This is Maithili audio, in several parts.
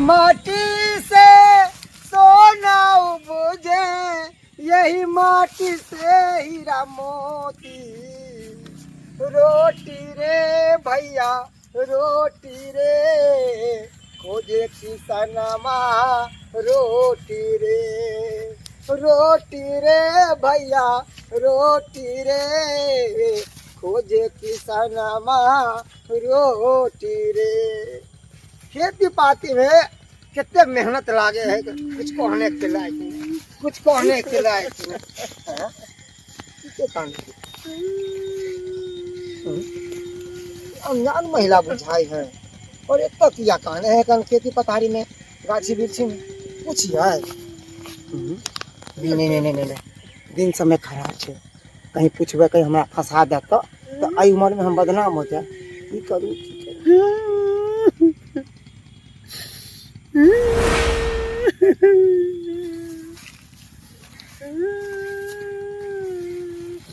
माटी से सोना उपजे, यही माटी से हीरा मोती। रोटी रे भैया रोटी रे, खोजे किसनमा रोटी रे। रोटी रे भैया रोटी रे, खोजे किसनमा रोटी रे। खेती पाती में कितने मेहनत लागे है, कुछ कहने के लायक नहीं, कुछ कहने के लायक नहीं। हैं? के कान? अनजान महिला बुझाई है और एक तक किया कहने है कन खेती पथारी में गाछी वृक्षी में पूछिए। नहीं नहीं नहीं नहीं नहीं दिन समय खराब छै, कहीं पूछबै कहीं हमरा फंसा देत तऽ एहि उम्र में हम बदनाम हो जाए। की करू, की करू?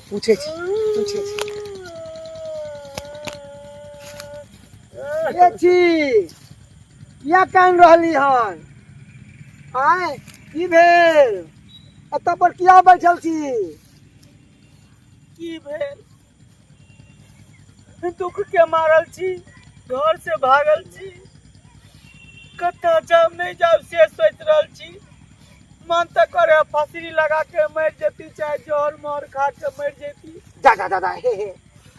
पूछे छी, पूछे छी। के छी? किया कान रहली हन? आय, की भेल? एतऽ पर किया बैठल छी? की भेल? दुख के मारल छी, घर से भागल छी, कतऽ जाब नहीं जाब से सोच रहल छी। मन तऽ करे फांसी लगा के मर जेती, चाहे जहर मोहर खा के मर जेती। जा जा जा जा, हे हे,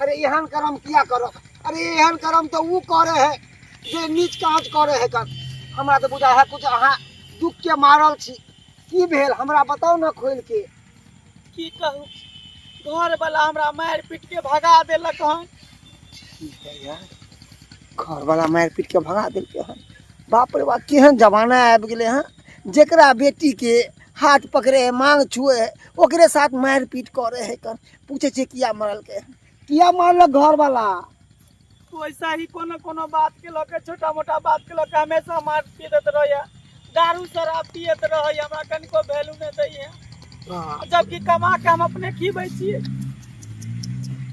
अरे एहन कर्म किया करो? अरे एहन कर्म तो ऊ करे है जे नीच काज करे है। कर हमरा तो बुझा है कुछ अहाँ दुख के मारल छी। की भेल, हमरा बताउ न खोल के। की कहू, घर वाला हमरा मारि पीट के भगा देलक हन। ठीक है यार, घर वाला मारि पीट के भगा देलकै हन। बाप रे बाप, केहन जमाना आबि गेलै हन। जेकरा बेटी के हाथ पकड़े है, मांग छुए है, ओकरे साथ मारि पीट करे है। कन पूछे छै किया मरलकै हन, किया मारलक घर वाला? वैसा ही कोनो कोनो बात के लऽ के, छोटा मोटा बात के लऽ के हमेशा मार पीटैत रहैया, दारू शराब पियत रहैया, हमरा कनिको वैल्यू नहि दैया, जबकि कमा के हम अपने खिबै छियै।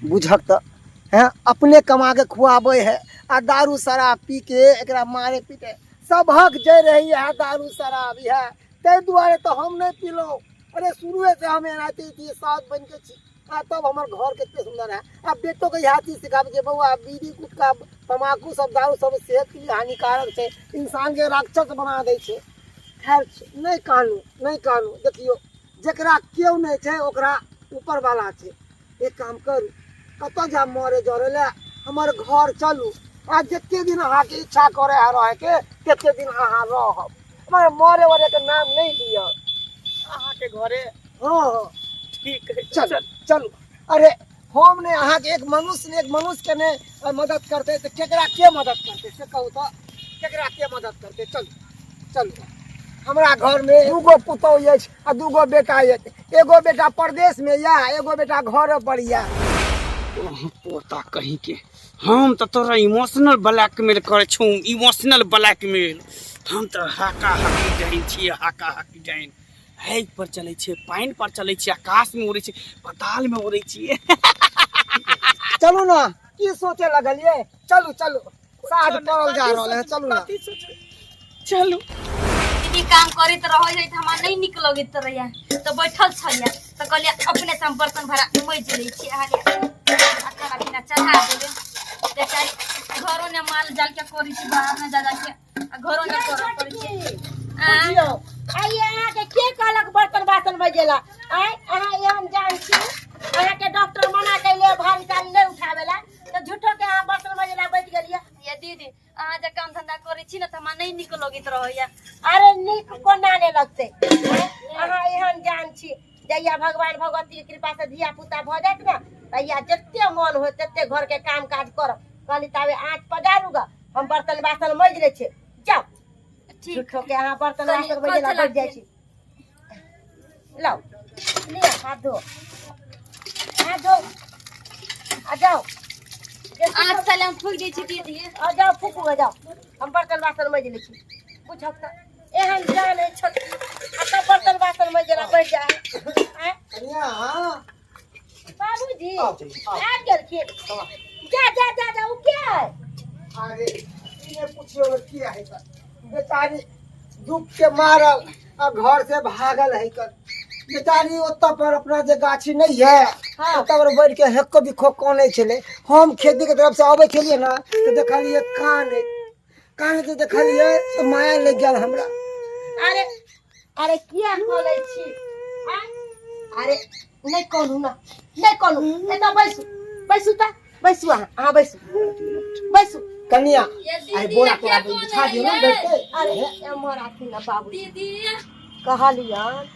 बुझक तऽ हैं, अपने कमा के खुआबै है आ दारू शराब पी के एकरा मारे पीटे। सबहक जे रही है दारू शराब इएह, ताहि दुआरे तऽ हम नहि पीलहुँ। अरे शुरुए से हम एनाहिते छी, साथ बनि के छी। आ तब हमर घर कते सुंदर है। आ बेटो के इएह चीज सिखाबै छै, बौआ बीड़ी गुटखा तमाकू सब दारू सब सेहत के लिए हानिकारक छै, इंसान के राक्षस बना दै छै। खैर नहि कानू, नहि कानू। देखियौ जकरा केओ नहि छै ओकरा ऊपर वाला छै। एक काम करू, कतऽ जायब मरे जरे लए, हमर घर चलू आ जते दिन अहाँके इच्छा करे है रहैके तते दिन अहाँ रहब, हमर मरे वरे के नाम नहि लिअ। अहाँके घरे? हँ हँ। ठीक है, चलू चलू। अरे हम ने अहाँके एक मनुष्य ने एक मनुष्य के ने मदद करते तऽ केकरा के मदद करते से कहू तऽ, केकरा के मदद करते? चलू चलू। हमरा घर में दूगो पुतोह अछि आ दूगो बेटा अछि। एगो बेटा परदेश में या एगो बेटा घर पर या। पोता कहीं के, हम तऽ तोरा इमोशनल ब्लैकमेल करै छौ, इमोशनल ब्लैकमेल। हम तऽ हाका हाकी डाइन छियै, हाका हाकी डाइन। आगि पर चलै छियै, पानि पर चलै छियै, आकाश में उड़ै छियै, पाताल में उड़ै छियै। चलू ना, की सोचे लगलियै? चलू चलू, साँझ पड़ल जा रहल है, चलू ना। चलू। दीदी काम करैत रहै है तऽ हमरा नहि नीक लगैत रहैया, तऽ बैठल छलियै तऽ कहलियै अपने से हम बर्तन भाड़ा मजि लै छियै हाली आ खाना पीना चढ़ा देबै। बेचारी घरो ने माल जाल के करै छै, बाहर ने जा जाके आ घरो ने करऽ पड़ै छै। बुझियौ, आइ अहाँके के कहलक बर्तन बासन मजेला? आइ अहाँ एहन जान छी, अहाँके डॉक्टर मना कैले भारी तारी नहि उठाबेला, तऽ झूठो के अहाँ बर्तन मजेला बैठ गेलियै। ये दीदी, अहाँ जे काम धंधा करै छी ने तऽ हमरा नहि नीक लगैत रहैया। अरे नीक कोना नहि लगतै? अहाँ एहन जान छी, जहिया भगवान भगवती के कृपा से धिया पुता भऽ जायत ने तहिया जते मन होय तते घर के काम काज करब। कहली ताबे आँच पजारू ग, हम बर्तन बासन मजि लै छी। जाउ। ठीक। झूठो के अहाँ बर्तन कनी बासन मजेला कल बैठ जाइ छी। लाउ लिअ, हाथ धो, हाथ धो आ जाउ। आँच ताले हम फूकि दै छी दीदी। आ जाउ, फूकू ग, जाउ, हम बर्तन बासन मजि लै छी। बुझक तऽ एहन जान है छोटकी आ तब बर्तन बासन मजेला बैठ जाए। आँय? कनिया, हाँ। बाबूजी आउ, आउ। आबि गेलखिन। जा जा जा जा, ओ के है? अरे ई नहि पुछियौ किया है कर बेचारी दुख के मारल आ घर से भागल है कर बेचारी ओतऽ पर अपना जे गाछी नहीं है हाँ। ओतऽ पर बैठ के हेक्को बिखो कानै छलै हम खेती के तरफ से अबै छलियै ने तऽ देखलियै कानै कानै तऽ देखलियै तऽ माया लागि गेल हमरा। अरे अरे किया कनै छी? आँय? अरे नहि कहलू ना, नहि कहलू, एतऽ बैसू, बैसू तऽ बैसू, अहाँ अहाँ बैसू, बैसू। कनिया ये आइ दीदी, बोरा ये तोरा किया कोन बिछा दियौ ने है ये? बैठते। अरे एम्हर आथी ना बाबू। दीदी। कहलियन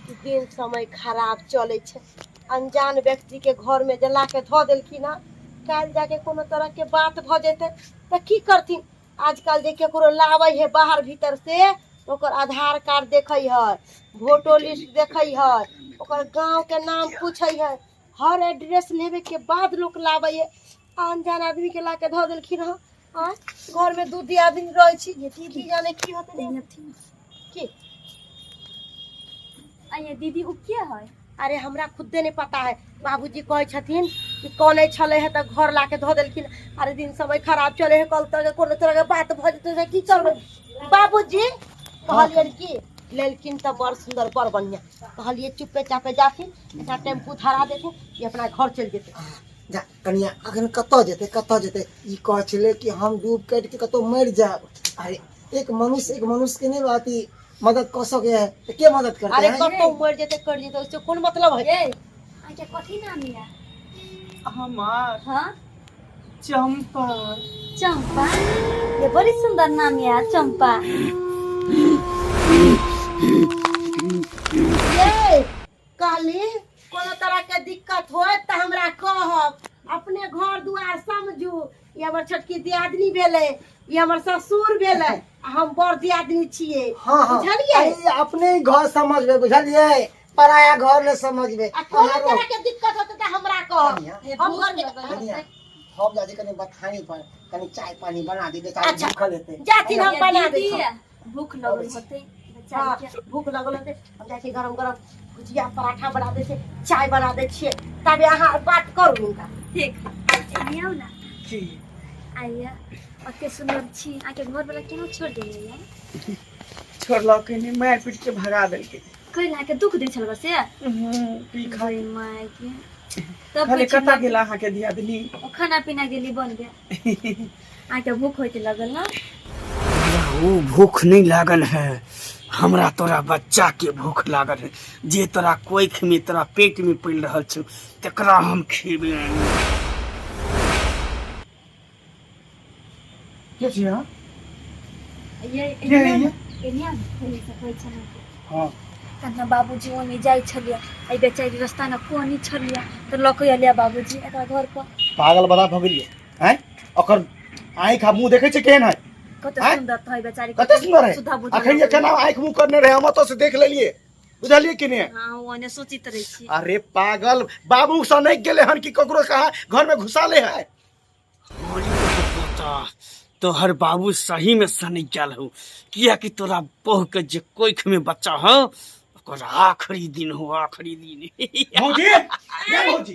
कि दिन समय खराब चलै छै, अनजान व्यक्तिके घरमे जे लाके धऽ देलखिन हँ, काल्हि जाके कोनो तरहके बात भऽ जेतै तऽ की करथिन? आजकल जे केकरो लाबै है बाहर भीतर से, ओकर आधार कार्ड देखै है, वोटो लिस्ट देखै है, ओकर गाँवके नाम पूछै है, हर एड्रेस लेबे के बाद लोक लाबै है। अनजान आदमीके लाके धऽ देलखिन हँ, आँय, घरमे दू दियादनी रहै छी, की जाने की होतै नहि की। आइए दीदी, उ के है? अरे हमरा खुदे नहीं पता है, बाबूजी कहै छथिन कि कनै छलै है तऽ घर लाके धऽ देलखिन। अरे दिन समय खराब चले है, कल तक कोनो तरह के बात भऽ जेतै तऽ की करबै? बाबूजी कहलियनि कि लेलखिन तऽ बड़ सुन्दर बड़ बढ़िआँ, कहलियै चुप्पे चापे जाथिन, एकटा टेम्पू धरा देथिन, ई अपना घर चलि जेतै। जा कनिया, अखन कतऽ जेतै, कतऽ जेतै? ई कहै छलै कि हम डूब काटि के कतौ मरि जायब। अरे एक मनुष्य एक मनुष्य के नहीं अथी मदद कऽ सकै है तऽ के मदद करतै? अरे हैं? कतौ मरि जेतै कटि जेतै, ओहिसँ कोन मतलब है? ए अहाँके कथी नाम या? हमार? हाँ। चंपा। चंपा, ये बड़ी सुंदर नाम या चंपा। ये कहली कोनो तरह के दिक्कत होत तऽ हमरा कहब, अपने घर दुआर समझू। ई हमर छोटकी दियादनी भेलै, ई हमर ससुर भेलै आ हम बड़ दियादनी छियै। हाँ हाँ। बुझलियै? अरे अपने ही घर समझबै, बुझलियै? पराया घर नहि समझबै। आ कोनो अहाँ तरह के दिक्कत होतै तऽ हमरा कहब। कनिया, हम घर के कनिया, हम जाइ छी कनि बथानी पर, कनि चाय पानी बना दी, बेचारी अच्छा। भूखल हेतै। जाथिन, हम बना दै दीदी, छी। भूख लगल होतै हाँ, बेचारी के। भूख लगल होतै। हम जाइ छी, गरम गरम भुजिया पराठा बना दै छियै, चाय बना दै छियै, तबे अहाँ बात करू हुनका। ठीक, एने आउ ना। की? आइया अते सुंदर छी, अहाँके घर वाला केना छोड़ देने या? छोड़लकै नहि, मारि पीट के भगा देलकै। कैला, अहाँके दुख दै छल से? पी खा। गई माय के, तब कहले कहै छी कतऽ गेल अहाँके दियादनी? ओ खाना पीना गेली बनबे। अहाँके भूख होइत लगल ना? हमरा ओ भूख नहीं लागल है, हमरा तोरा बच्चा के भूख लागल है, जे तोरा कोख में तोरा पेट में पड़ि रहल छौ, तकरा हम खेबे। के छी अहाँ? ये के है ये? एने आउ, एने से कहै छै अहाँके। हाँ। तहन बाबूजी ओने जाइ छलियै, एहि बेचारी रस्ता ने कोनी छलियै तऽ लऽ कऽ एलियै बाबूजी एकरा घर पर। पागल बला भऽ गेलियै आँय? ओकर आँखि आ मुँह देखै छै केहन है? कते आँय? सुन्दर तऽ है बेचारी। कते सुन्दर है। सुधा बुधा अखन ये केना आँखि मुँह करने रहे, हम ओतऽ से देख लेलियै, बुझलियै कि नहि? हाँ, ओने सोचित रहै छी। अरे पागल, बाबू सँ नहि गेलै हन कि ककरो कहाँ घर में घुसा ले है। पोता, तोहर बाबू सही में सनक गेल हो, कियाकि तोरा बहू के जे कोख में बच्चा हो ओकर आखिरी दिन हो, आखिरी दिन। भौजी, ये भौजी।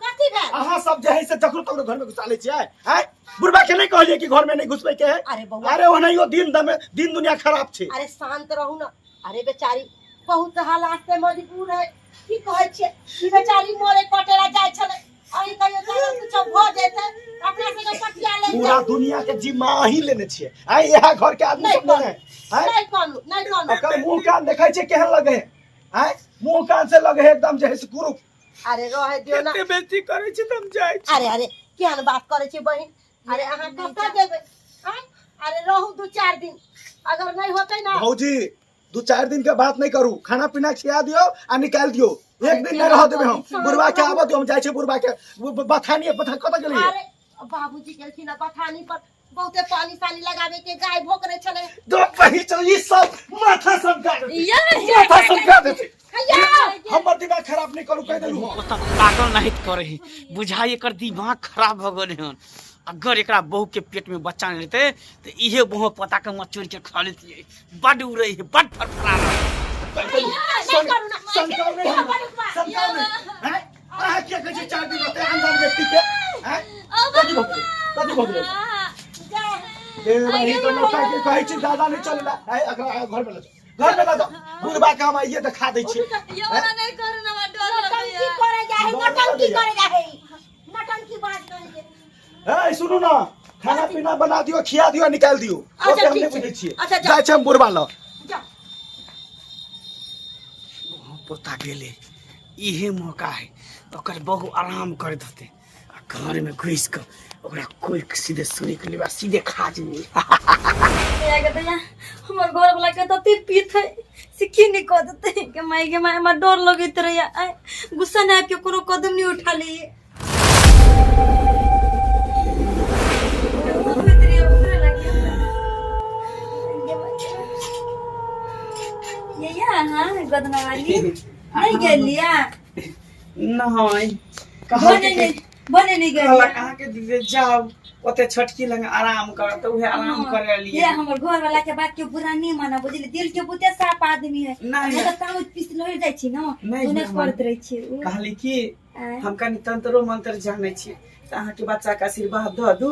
कथी भेल? अहाँ सब जे है से जकरो तकरो घर में घुसा लै छियै आँय? बुढ़बा के नहि कहलियै कि घर में नहि घुसबै के है? अरे बौआ। अरे ओनाहियो दिन दमे दिन दुनिया खराब छै। अरे शांत रहू ना। अरे बेचारी बहुत हालात से मजबूर है, की कहै छियै, ई बेचारी मरे कटेला जाइ छलै, अहीं कहियो कहियो कुछो भऽ जेतै तऽ अपना सबके पटिया ले। पूरा दुनिया के जिम्मा अहीं लेने छियै आँय? इएह घर के आदमी नहि सब लेने है आँय? नहि कहलू, नहि कहलू। ओकर मुंह कान देखै छियै केहन लगे है आँय? मुंह कान से लगे है एकदम जे है से कुरूप। अरे रहे दियौ ना। एते बेइज्जती करै छी तऽ हम जाइ छी। अरे अरे, केहन बात करै छी बहिन? अरे अहाँ कतऽ जेबै आँय? अरे रहू दू चारि दिन, अगर नहि होतै ना। भौजी, दू चारि दिन के बात नहीं करू, खाना पीना खिया दियो आ निकालि दियो। एक दिन नहीं रह देबै हम। बुढ़बा के आबऽ दियो, हम जाइ छी बुढ़बा के बथानी। बथा कतऽ गेलियै? अरे बाबूजी गेलखिन हँ बथानी पर, बहुते पानी सानी लगाबे के, गाय भोकरे छलै। दो पहिच ई सब माथा सब गा देतै, माथा सब गा देतै। हैया। हमर दिमाग खराब नहीं करू, कहि देलू हम। ओतऽ पागल नाहित करे है, बुझाइ एकर दिमाग खराब भऽ गेलै हन। अगर एकरा बहू के पेट में बच्चा नहीं रहते तऽ इहे बहु पोता के मचोड़ के खा लेतियै। बड उड़ै है, बड फड़फड़ा रहल। नहि करू ना। संकाव नहीं हमरा, संकाव नहीं हैं? अहाँ किया कहै छियै चारि दिन रहतै अनजान व्यक्ति के हैं? कथी भऽ गेलै, कथी भऽ गेलै? जा। ए भाई तो नौटंकी कहै छी दादा नहीं चलेला। ए एकरा घर में ले जाओ, घर में ले जाओ। बुढ़बा के हम आइए देखा दै छी। ये वाला नहीं करू ना, हमरा डर नौटंकी लगैया। करे जाए है, नौटंकी करे जाए है, नौटंकी बात करे ए सुनू ना, खाना पीना बना दियो, खिया दियो, निकाल दियो। अच्छा, ओते हम ठीक नहीं छै। बुझै छियै। अच्छा, जाउ। जाइ छै हम बुढ़बा लग। जाओ। पोता गेलै, इहे मौका है। ओकर बहु आराम करैत होतै आ घर में घुसि कऽ ओकरा कोइ सीधे सुनि लेबै आ सीधे खा जेबै। भैया के दैया, हमर घर वाला के तते पीत है से की नहीं कह देते के माय के माय, हमरा डर लगैत रहैया। आय गुस्सा नहीं आबि के कोनो कदम नहीं उठा लिए। हाँ, गोदना वाली नहीं गेलिया? नहीं। बने नहीं, बने नहीं कहलक गेलिया। अहाँके दीदी जाउ ओते छोटकी लग आराम कर, तऽ उहे आराम करे लिए। ये हमर घर वाला के बात के बुरा नहीं माना, बुझली? दिल के बहुते साफ आदमी है। नहीं। नहीं तऽ काम पीस लड़ जाइ छी न। नहीं, तो नहीं नहीं। करैत रहै छी उ। कहली कि आँय, हम कनि तंत्रो मंत्र जानै छी तऽ अहाँके बच्चा के आशीर्वाद दऽ दू।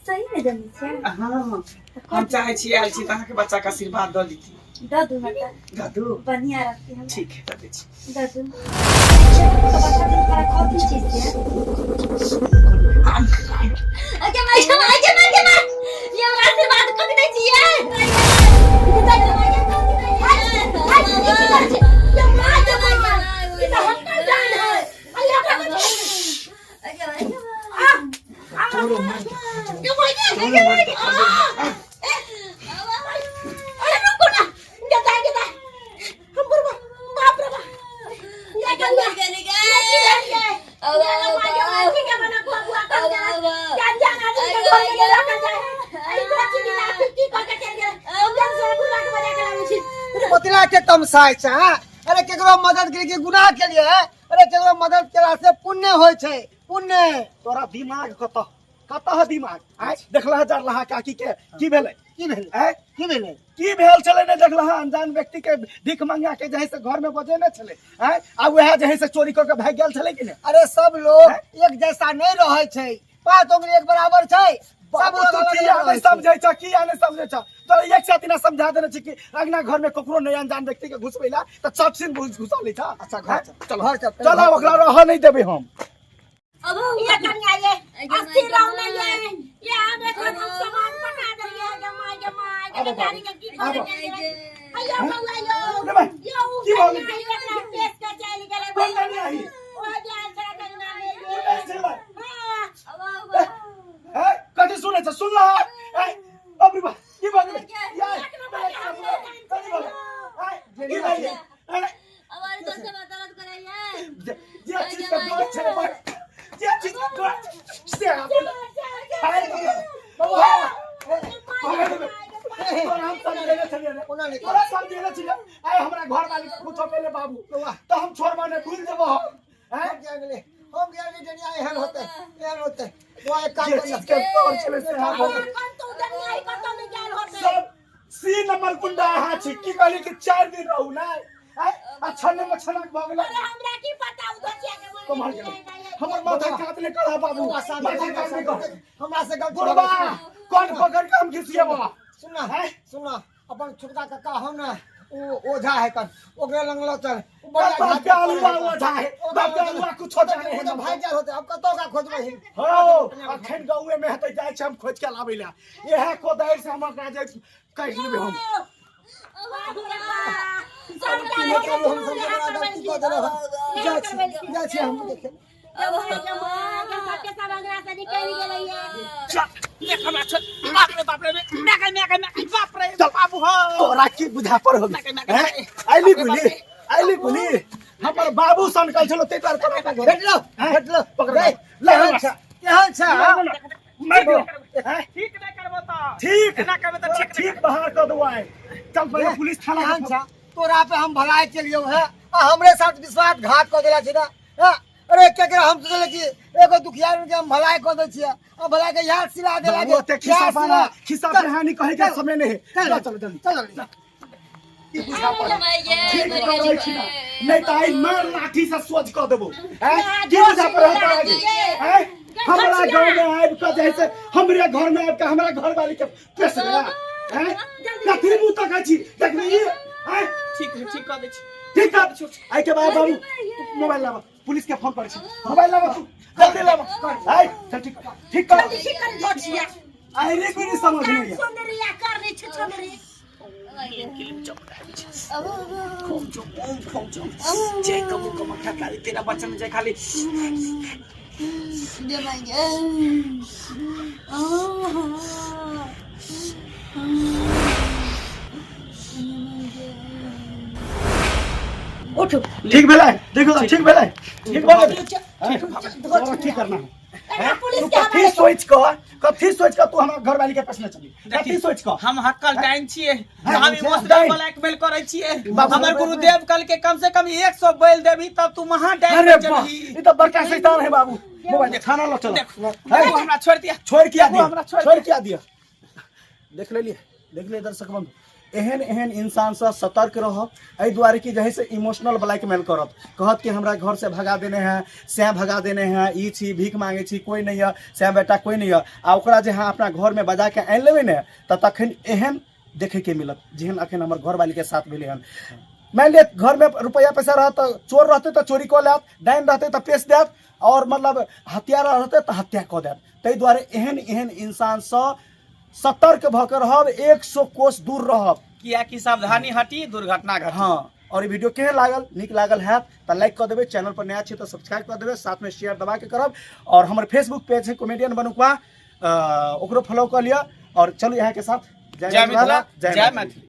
सही में जानै छियै? हँ, हम चाहै छी, आयल छी तऽ अहाँके बच्चा के आशीर्वाद दऽ देती। दऽ दू ना तऽ। दऽ दू। बढ़िया रहती हमरा। ठीक है, दऽ दै छी। दऽ दू। तो बच्चा दिन पर कथी चीज छै? आगे माय, आगे माय, आगे माय, आगे माय, ये हमरा आशीर्वाद कथी दै छियै? तोरो मार के खा जेबौ। अरे रुको ना, जता जता हम बुढ़वा, बाप रे बाप, ये गंगा ये की भेलियै? ये लम्बा के माटी के बना बुआ बुआ कर जान जान आदमी के घर में लगा जाए। अरे कोची की लाठी की कह के चल गेलै? हम जन से बुढ़वा के बजा के लाबै छी। ओतला के तमसाय छै, हाँ? अरे केकरो मदद के लिए गुनाह के लिए है? अरे केकरो मदद केला से पुण्य होय छै, पुण्य। तोरा दिमाग कतऽ कतऽ है दिमाग? आय देखलह जरलहा काकी के की भेलै? की भेलै? आय की भेलै? की भेल छलै ने देखलह? अनजान व्यक्ति के भीख मंगा के जे है से घर में बजेने छलै। आय आ वएह जे है से चोरी कऽ के भागि गेल छलै कि ने? अरे सब लोग एक जैसा नहीं रहै छै, पांच उंगली एक बराबर छै? सब बाबू लोग तू अलग किया अलग नहीं रहै छै। समझै छ? किया नहीं समझै छ? तोरा एक साथ ना समझा देने छी कि अगना घर में ककरो नहीं अनजान व्यक्ति के घुसबै ला, तऽ चट सिन घुसा लै छ। अच्छा, घर चल, चल घर चल। चल, ओकरा रहऽ नहीं देबै हम। ये कन्या, ये अस्थिर रहू ने। ये हम एखन हम सामान पठा देलियै। गे my, गे my, गे बेचारी के की आबो। करे गेलियै? अय्यो बौआ, यो रे भाई, यो उ की भऽ गेलै? कन्या ही एकरा पेश के चलि गेलै। कोन कन्या ही? ओ गेल छलै कन्या ने। कोन छलै? हाँ। हे, कथी सुनै छ? सुन ल। ए बाप रे बाप, की भऽ गेलै? या, कथी भऽ गेलै? ए, की भेलै? ए, जे जे चीज के डर छलै बड़, जे चीज के डर से आबे हाय बाबा, भागे देबै। तोरा हम समझेने छलियै रे। ओना नहि। तोरा समझेने छलियै। आइ हमरा घर वाली के कुछो भेलै बाबू तऽ हम छोड़बो नहि, भूलि जेबो हम। हैं? हम किया गेलै, हम किया गेलै? डनिया एहन होतै, एहन होतै। बुआ, एक काम जे करना। चीज के डर छलै से भऽ गेलै। एखन तो दुनिया ही कतौ नहि गेल होतै। सब सी नंबर गुंडा अहाँ छी। की कहली कि 4 दिन रहू नहि? आँय? आ छन्ने मे छनक भऽ गेलै। अरे हमरा की पता उ दोचिया के मन कमाल में केलौ। की नहि। हमर माथा कात नहि करह बाबू, बुआ, शांत माथा रहो, कात नहि कर। हमरा से गलती भऽ बुढ़बा गेल। कोन पकड़ के हम घिसियेबा? सुनना। हैं? सुनना, अपन छोटका कक्का हम ने ओ ओझा है कन, ओकरे लंग लऽ चल। ओ बढ़िया बाप घाट के अलुआ पर ओझा है, ओकरा बाप के लऽ चल। अलुआ कुछो जाने है। ओ तऽ भागि गेल होतै, अब कतौ ओकरा खोजबै? हौ, अखन गाँवे में हेतै, जाइ छै हम खोज के लाबै ला। इएह कोदारि से हम ओकरा जे काटि लेबै हम। बाप रे बाप, सबटा की करू, हम सब एकरा गलती कऽ देलहुँ हन। जाइ छी, जाइ छी हम देखे। सबके सब अंगना से निकलि गेलै। चल, देख हमरा छोड़। बाप रे बाप रे, मैं गई, मैं गई, मैं गई, बाप रे बाबू हो। तोरा की बुझा पर हो? हैं? आइली गुली, आइली गुली, हमर बाबू सन कल छलो, ताहि दुआरे तोरा भेटलो, भेटलो। पकड़ रे, ले केहन हमरा। छै, केहन छै, हाँ? मारि दियौ। हैं? ठीक नहि करबो तऽ ठीक एना करबो तऽ ठीक नहि। ठीक बाहर कऽ देबो आइ। चल, पहिले पुलिस थाना। केहन छै? तोरा पे हम भलाई केलियौ है आ हमरे साथ विश्वासघात कऽ देला छै ने, हाँ? अरे केकरा हम सोचले कि एगो दुखिया के हम भलाई कऽ दै छियै आ भलाई के याद सिला देला बाबू, ओते खिस्सा याद पाना सिला। खिस्सा चल, कहानी कहै के चल, समय नहीं है। चल, चल चल जल्दी। चल जल्दी। की बुझा पड़ल? ठीक करै छी ना, नहीं तऽ आइ मार लाठी से सोझ कऽ देबो। हैं? की बुझा पड़ल तोरा के? हैं? हमरा गांव में आबि कऽ जे है से हमरे घर में आबि कऽ हमरा घर वाली के पेश गया हैं कथी मुँह तकै छी देखबी हैं ठीक है ठीक कऽ दै छी ठीक है आइ के बाद बाबू तू मोबाइल लाबा पुलिस के फोन करै छी मोबाइल लाबा तू जल्दी लाबा आइ चल ठीक ठीक कर ठीक कर धोचिया आइ रे कोई नहीं समझ नहीं सुंदरिया कर रे छे सुंदरी खूब जो ओम खूब जो जय कबू कमख्या काली तेरा बचन जय खाली उठू ठीक भेलै देखो तऽ ठीक भेलै ठीक भऽ गेलै तोरा की करना है एना पुलिस तू के कथी हवाले सोच कऽ कथी सोच कऽ तू हमरा घरवाली के पास चली कथी सोच कऽ हम हक्कल डाइन छियै हाँ, हम इमोशनल डाइन। ब्लैकमेल करै छियै बाप रे। हमर गुरुदेव कल के कम से कम 100 बैल देबही तब तू महा डाइन अरे बन वाह जेबही ई तऽ बड़का शैतान है बाबू मोबाइल थाना लऽ चल देखो हमरा छोड़ दिया छोड़ किया देखो, दिया हमरा छोड़ छोड़ किया दिया देख लेलिए देख लिए दर्शक बंधु एहन एहन इंसानसँ सतर्क रहब एहि दुआरे कि जे है से इमोशनल ब्लैकमेल करत कहत कि हमरा घर से भगा देने हैं सैं भगा देने हैं ई छी भीख मांगे छी कोई नहीं है सैं बेटा कोई नहीं है आ ओकरा जे अहाँ अपना घरमे बजा के आनि लेबै ने तऽ तखन एहन देखैके मिलत जेहन अखन हमर घरवालीके साथ भेलै हन मानि लिअ घरमे रुपैआ पैसा रहत तऽ चोर रहतै तऽ चोरी कऽ लेत डाइन रहतै तऽ पेश देत आओर मतलब हत्यारा रहतै तऽ हत्या कऽ देत ताहि दुआरे एहन एहन इंसानसँ सतर्क भऽ कऽ रहब 100 कोस दूर रहब कियाकि सावधानी हटी दुर्घटना घटी हाँ और ई वीडियो केहन लागल नीक लागल हैत तऽ लाइक कऽ देबै चैनल पर नया छी तऽ सब्सक्राइब कऽ देबै साथमे शेयर दबा के करब और हमर फेसबुक पेज है कॉमेडियन बनुकवा ओकरो फॉलो कऽ लिअ और चलू इएह के साथ जय मिथिला जय मैथिली।